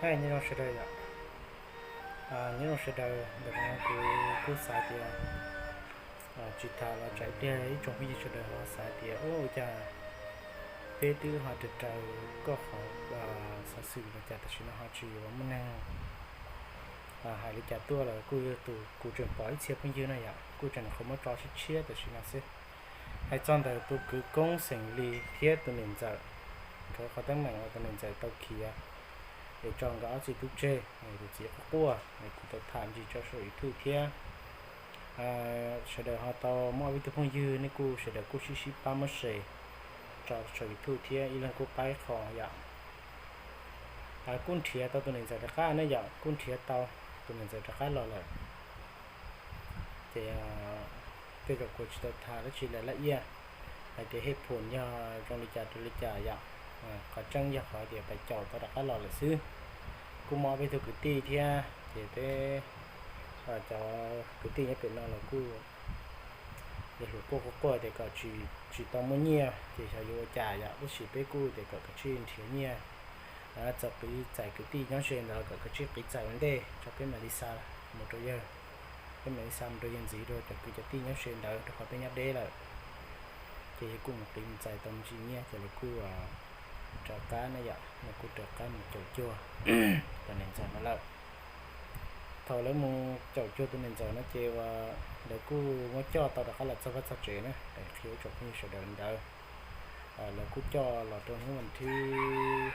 Hais nyob zoo sawv daws yom. Nyob zoo sawv daws, ntawm no kuv kuj xav tias tsis tham los tsam ib pliag ib tsoom phooj ywg sawv daws ho xav tias ua cas peb twb ho raws raws koj qhov xov xwm los cas tam sim no ho tsis yuav muaj neeg hais li cas tuaj lawm. Kuj yog tus kuv tseem pom ib txhia phooj ywg na yom, kuj tseem nyuam qhuav muab tso tshiab tshiab tam sim no xwb. Hais txog ntawm tus kwv Koob xeem Lis thiab tus niam ntxawm, nkawd qhov teeb meem uas tus niam ntxawm tau khiav es tso nkawd ob txiv tub tseg, tus txiv quaj quaj, kuv tau tham ntsis tso saum YouTube thiab. Sawv daws ho tau muaj ob peb tug phooj ywg nej kuj sawv daws kuj sib sib pab muab share tso saum YouTube thiab ib leeg kuj pab ib qho yom. Kuj nrhiav tau tus niam ntxawm rov qab ne yom, kuj nrhiav tau tus niam ntxawm rov qab los lawm. Ces tej zaum kuv tsis tau tham dab tsi lawm laj iaj hais tias hej phum yog zoo li cas rau li cas yom. Qhov tseeb yog qhov tias pais caum tau rov qab los lawm xwb. Kuj muaj ob peb tug kwv tij thiab ces peb cov kwv tij nyob pem no los kuj yog hluas quaj quaj quaj tias kom tsis tau muaj nyiaj ces xyov yuav ua cas yom, tab sis peb kuj tias kom kav tsij nrhiav nyiaj txawm qiv txais kwv tij nyob ze ntawd los kom kav tsij qiv txais ua ntej tso peb mam li xa mus rau yawg, peb mam li xa mus rau yawg ntxiv rau cov kwv cov tij nyob ze ntawd rau qhov peb nyob deb lawm. Ces yawg kuj mus qiv mus txais tau me ntsis nyiaj ces lawv kuj rov qab ne yom, lawv kuj rov qab mus caum cuag tus niam ntxawm no lawm. Thaum lawv mus caum cuag tus niam ntxawm no ces uas lawv kuj muab coj tau rov qab los txog vaj txog tsev na, qhia ib tsoom phooj ywg sawv daws li ntawd. Lawv kuj coj los rau hnub vas thib,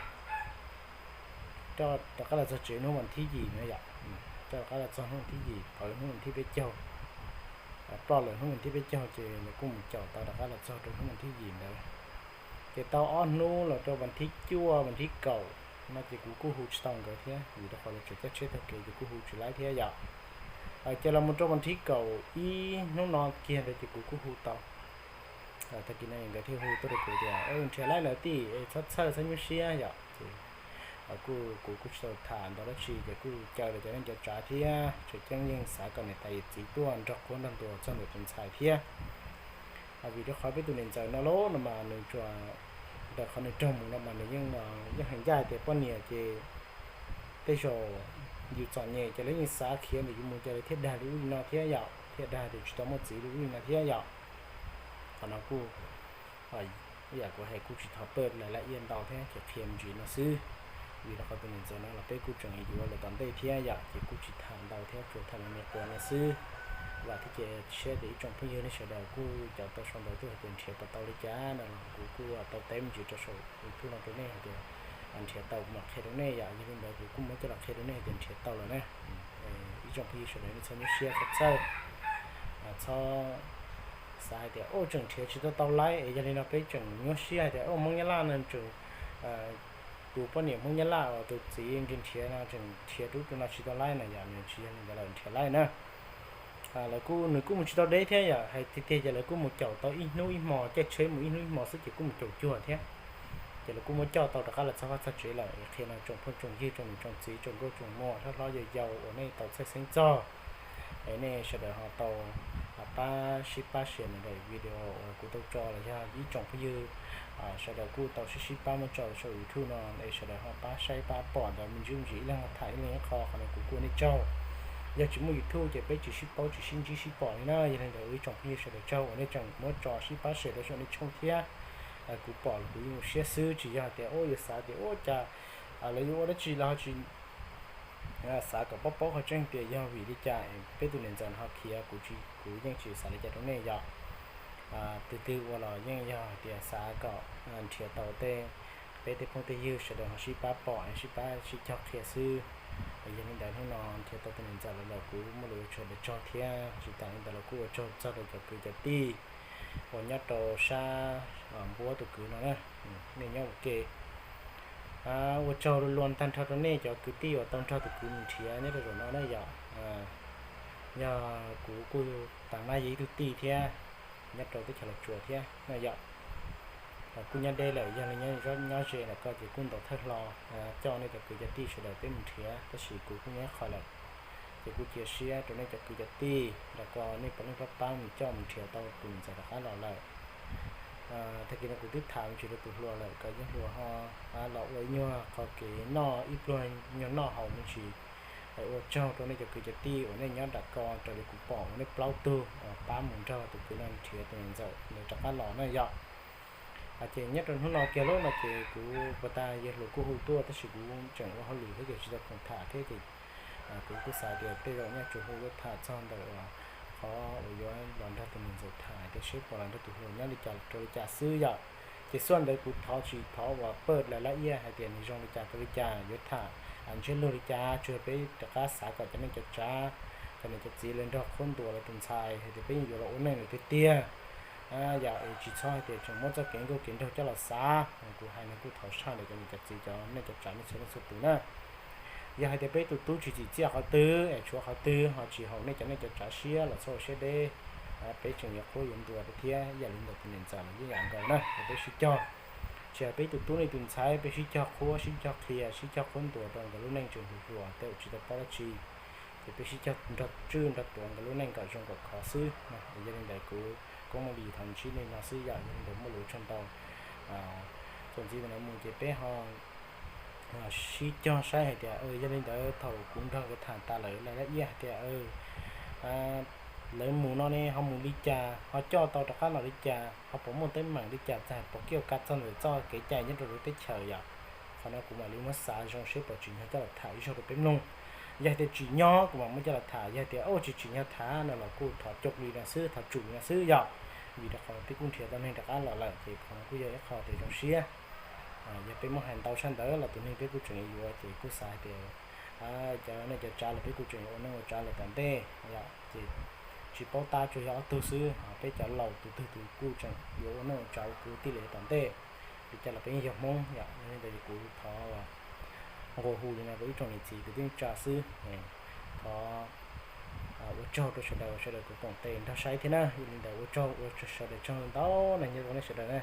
coj rov qab los txog tsev hnub vas thib yim na yom, coj rov qab los txog hnub vas thib yim, pawv hnub vas thib peb caug, ploj lawm hnub vas thib peb caug ces lawv kuj mus caum tau rov qab los txog rau hnub vas thib yim ntawd. Ces tau ob hnub los rau vas thib cuaj vas thib kaum no ces kuv kuj hu tsis tau nkawd thiab vim rau qhov lawv tseem caij tsheb taug kev ces kuv kuj hu tsis laib thiab yom. Ces los mus rau vas thib kaum ib hnub no kiag ntawd ces kuv kuj hu tau. Tag kis no nkawd thiaj hu tuaj rau kuv tias nrhiav laib lawm tij es txhob txhawj txhob nyuaj siab yom. Ces kuv kuj tsis tau tham ntau dab tsi ces kuj caw lawv cov neej cov tsav thiab tseem ceeb yeej xav kom niam tais yawm txiv tuaj nrog qhuab nrog ntuas txog ntawm tus ntxhais thiab. Vim rau qhov peb tus niam ntxawm no lauj no mas nws tsuas ntawm qhov nws raug mus no mas nws yeej, yeej hais ncaj tias poj niam ces tej zaum yus txom nyem ces lawv yeej xav khiav ntawm yus mus ces lawv thiaj dag li ub li no thiab yom, thiaj dag tias tsis tau muaj txiv li ub li no thiab yom. Qhov no kuj yam kuv hais kuj tsis thov pawj lawv laj iaj ntau thiab ces qhia me ntsis no xwb. Vim rau qhov tus niam ntxawm no los peb kuj tseem yuav lawm tom ntej thiab yom, ces kuj tsis tham ntau thiab tsuas tham me me quas no xwb. Vam thiab cia siab tias ib tsoom phooj ywg nej sawv daws kuj caum tau sau ntawv tuaj hais tias nrhiav puas tau li cas no los kuv kuj tau teb me ntsis rau saum YouTube no rau nej hais tias nrhiav tau kuv mam qhia rau nej yom. Yog li ntawd kuv kuj muab coj los qhia rau nej hais tias nrhiav tau lawm na. Ib tsoom phooj ywg sawv daws nej txhob nyuaj siab txhob txhawj, txhob xav hais tias ua tseem nrhiav tsis tau tau laib es yog li no peb tseem nyuaj siab hais tias ua Hmoob Nyab Laj no tseem, tus poj niam Hmoob Nyab Laj uas tus txiv nrhiav nrhiav no tseem nrhiav rub rau no tsis tau laib no yom, nws tsis yog li ntawd lawm, nrhiav laib na. Lawv kuj, nws kuj mus tsis tau deb thiab yom, hais tiag tiag ces lawv kuj mus caum tau ib hnub ib hmo, caij tsheb mus ib hnub ib hmo xwb ces kuj mus caum cuag thiab. Ces lawv kuj muab coj tau rov qab los txog vaj txog tsev lawm. Qhia no tsoom phooj tsoom ywg tsoom niam tsoom txiv tsoom nkauj tsoom muam hlob hlob yau yau uas nej tau txhawj xeeb txog es nej sawv daws ho tau pab sib pab share ntawm video uas kuv tau tso los yog ib tsoom phooj ywg sawv daws kuj tau sib sib pab muab tso saum YouTube no es sawv daws ho pab saib pab pom ntawd me ntsis me ntsis ib leeg ho tham ib leeg ib qho, qhov no kuv kuj ua nej tsaug. Yog tsis muaj YouTube ces peb tsis sib paub tsis sib ntsib sib pom li na. Yog li ntawd ib tsoom phooj ywg sawv daws tsaug uas nej tseem muab tso sib pab share rau saum nej channel thiab. Kuv pom los kuv yeej ua siab xwb, tsis yog hais tias ua yuav xav tias ua cas lawv yuav ua dab tsi los ho tsis xav kom paub paub qhov tseeb tias yog vim li cas peb tus niam ntxawm no ho khiav, kuv tsis, kuv yeej tsis xav li cas rau nej yom. Tus twg ua los yeej yog hais tias xav kom nrhiav tau tej, peb tej phooj tej ywg sawv daws ho sib pab pom sib pab sib cog qhia xwb. Yog li ntawd hnub no nrhiav tau tus niam ntxawm los lawm kuv muaj lus ua tsaug, ua tsaug thiab. Tsis tas li ntawd los kuj ua tsaug txog rau cov kwv cov tij uas nyob rau sab npuab tus kwv no na, nej nyob ua ke. Ua tsaug luag luag tag nrho rau nej cov kwv tij uas tau nrog tus kwv mus nrhiav nyob rau zaum no na yom. Yog kuv kuj tas nab yog ib tug tij thiab nyob rau teb chaws Los Tsuas thiab na yom. Kuj nyob deb lawm, yog li nyob ze ntawm ko ces kuj ntaus thawj hlo coj nej cov kwv cov tij sawv daws peb mus nrhiav, tab sis kuv kuj nyob ib qho lawm. Ces kuj cia siab rau nej cov kwv cov tij ntawm ko nej puav leej pab pab mus coj mus nrhiav tau tus niam ntxawm rov qab los lawm. Tag kis no kuv twb tham me ntsis rau tus hluas lawm kom yeej hluas ho los ua ib nyuag qhov kev noj ib pluag nyuag noj haus me ntsis. Ua tsaug rau nej cov kwv cov tij uas nej nyob nram ko raws li kuv pom uas nej plaub tug pab mus nrog tus kwv no nrhiav tus niam ntxawm ntawd rov qab los na yom. Ces nyob rau hnub no kiag lub no ces kuv puag ta yawg hluas kuj hu tuaj tab sis kuv tseem ua hauj lwm thiab ces tsis tau khoom tham thiab ces kuv kuj xav tias tej zaum nyaj tsuas hu yuav tham txog ntawm qhov uas yuav los nrog tus niam ntxawm tham tias seb puas los nrog tus hluas nyob li cas rau li cas xwb yom. Ces xuaj ntawd kuv thov tsis thov uas pawj lawv lab iab hais tias nws zoo li cas rau li cas yuav tham ntsiab lus li cas tsuas peb rov qab xav kom cov neej cov tsav, cov niam cov txiv lawv nrog qhuab ntuas lawv tus ntxhais hais tias peb yeej yuav los ua neej lawm tiag tiag. Yam es tsis txhob hais tias tseem muab txoj kev nkauj kev nraug coj los xav, kuv hais no kuj thov tshaj ntawm cov niam cov txiv cov neej cov tsav nej txhua leej txhua tus na. Yog hais tias peb tus tub tsis tsim txiaj qhov twg es tshuav qhov twg ho tsis haum nej cov neej cov tsav siab los txhob ua siab deb, peb tseem yuav qhuab yuav ntuas thiab. Yam li ntawm tus niam ntxawm los yeej yam nkaus na, peb sib cog, tsis hais peb tus tub ne tus ntxhais peb sib cog qhuab sib cog qhia sib cog qhuab ntuas rau nkawd lub neej tseem hluas hluas tej uas tsis tau paub dab tsi, ces peb sib cog nrog tswj nrog tuav nkawd lub neej kom zoo kom khov xwb. Yog li ntawd kuv Koob Muaj Lis thov ntsib nej no xwb yom. Yog li ntawd muaj lus ua tsaug ntau. Txuas ntxiv ntawm no mus ces peb ho sib cog saib hais tias yog li ntawd thaum kuv nrog nkawd tham tas lawm lawv lab iab hais tias lawv mus no ne ho mus li cas ho coj tau rov qab los li cas ho puas muaj teeb meem li cas txawm puas kij ka txog ntawm txoj kev cai nyob rau lub teb chaws yom. Qhov no kuv mam li muab xav zoo seb puas tsim nyog coj los tham ib zaug rau peb mloog. Yog hais tias tsim nyog kuv mam muab coj los tham, yog hais tias tsis tsim nyog tham no los kuj thov coj li no xwb, thov tsum li no xwb yom. Vim rau qhov peb kuj nrhiav tau neeg rov qab los lawm ces qhov no kuj yog ib qho tias zoo siab. Yog peb muab hais ntau sab ntawd los tus neeg peb kuj tseem yuav ces kuj xav hais tias cov neej cov tsav los peb kuj tseem yuav ua neej ua tsav lawm tom ntej yom. Ces tsis paub tab tsuas yog ob tug xwb, peb cov laus tus twg tus kuj tseem yuav ua neej ua tsav kwv tij lawm tom ntej. Vim cas los peb yeej yog Hmoob yom. Yog li ntawd kuv thov nqua hu li no rau ib tsoom niam txiv kwv tij neej tsa xwb. Thov ua tsaug rau sawv daws, sawv daws kuj koom tes nrog saib thiab na. Yog li ntawd ua tsaug ua sawv daws tsaug ntau na, nyob zoo nej sawv daws na.